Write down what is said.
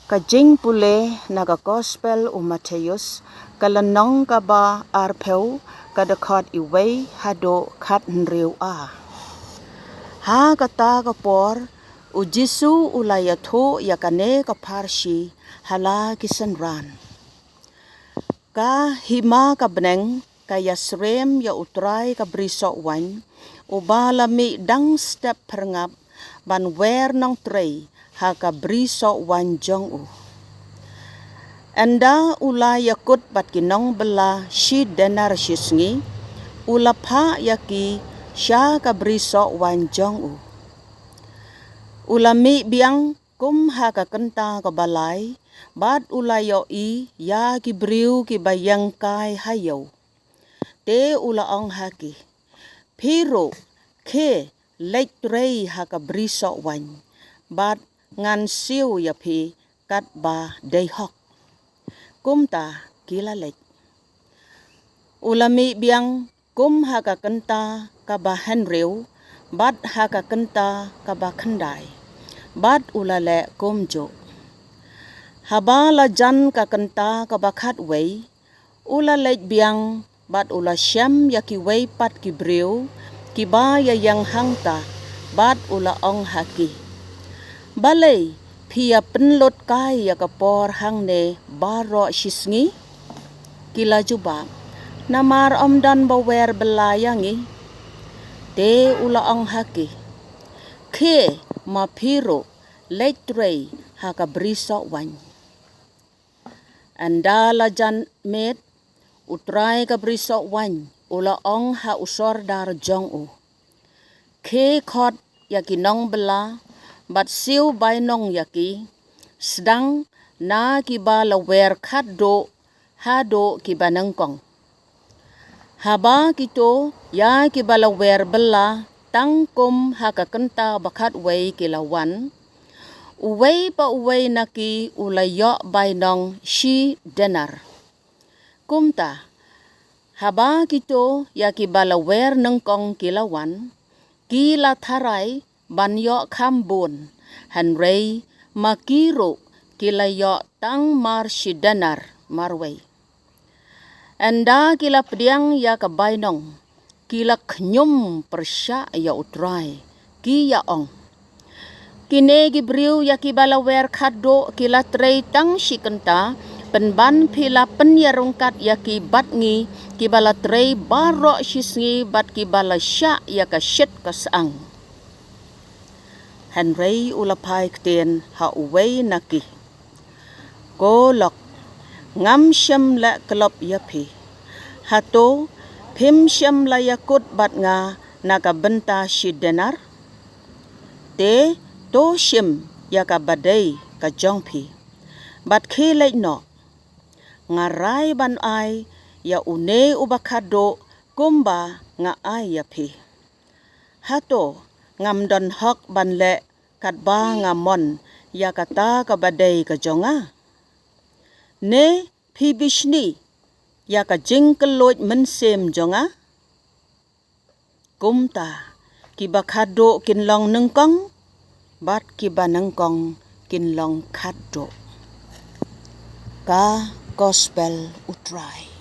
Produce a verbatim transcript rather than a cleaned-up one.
Ka jingpule na ka Gospel u Mathaios, ka lynnong kaba arphew, ka dkhot wei haduh khathynriew a. Ha kata ka por, u Jisu u la ïathuh ïa kane ka pharshi ha la ki synran. Ka hima ka bneng ka ïasyriem ïa u trai ka brisoh waiñ, uba la mih dang step phyrngap ban wer nongtrei ha ka brisoh waiñ jong u. Ynda u la ïakut bad ki nongbylla shi denar shi sngi, u la phah ïa ki sha ka brisoh waiñ jong u. U la mih biang kum ha ka kynta kaba lai, bad u la ïohi ïa ki briew kiba ïeng kai ha ïew. Te u la ong ha ki, phi ruh, khie leit trei ha ka brisoh waiñ, bad ngan siew ïa phi katba dei hok. Kumta ki la leit. U la mih biang kum ha ka kynta kaba hynriew, bad ha ka kynta kaba khyndai, bad u la leh kumjuh. Haba la jan ka kynta kaba khatwei, u la leit biang, bad u la shem ïa kiwei pat ki briew kiba ïaïeng hangta, bad u la ong ha ki, balei phi ïa pynlut kai ïa ka por hangne baroh shi sngi? Ki la jubab, namar ym don ba wer bylla ïa ngi. Te u la ong ha ki, khie ma phi ruh leit trei ha ka brisoh waiñ. Ynda la jan miet, u trai ka brisoh waiñ u la ong ha u sordar jong u, khie khot ïa ki nongbylla bad siew bainong ïa ki, sdang na kiba la wer khatduh haduh kiba nyngkong. Haba kito ïa kiba la wer bylla tang kum ha ka kynta ba khatwei ki la wan, uwei pa uwei na ki u la ïoh bainong shi denar. Kumta, haba kito ïa kiba la wer nyngkong ki la wan, ki la tharai ban ïoh kham bun, hynrei ma ki ruh ki la ïoh tang mar shi denar marwei. Ynda ki la pdiang ïa ka bainong, ki la khñium pyrshah ïa u trai, ki ïa ong, kine ki briew ïa kiba la wer khatduh ki la trei tang shi kynta, pynban phi la pynïaryngkat ïa ki bad ngi kiba la trei baroh shi sngi bad kiba la shah ïa ka shit ka syang. Hynrei u la phai ktien ha uwei na ki, ko lok, ngam shym leh klop ïa phi. Hato phim shym la ïakut bad nga na ka bynta shi denar? Te to shim ïa kaba dei ka jong phi, bad khie leit noh. Nga rai ban ai ïa une uba khatduh kumba nga ai ïa phi. Hato ngam don hok ban leh katba nga mon ïa kata kaba dei ka jong nga? Ne phi bishni ïa ka jingkylluid mynsiem jong nga? Kumta, kiba khatduh kin long nyngkong, bad kiba nyngkong kin long khatduh. Ka Gospel u Trai.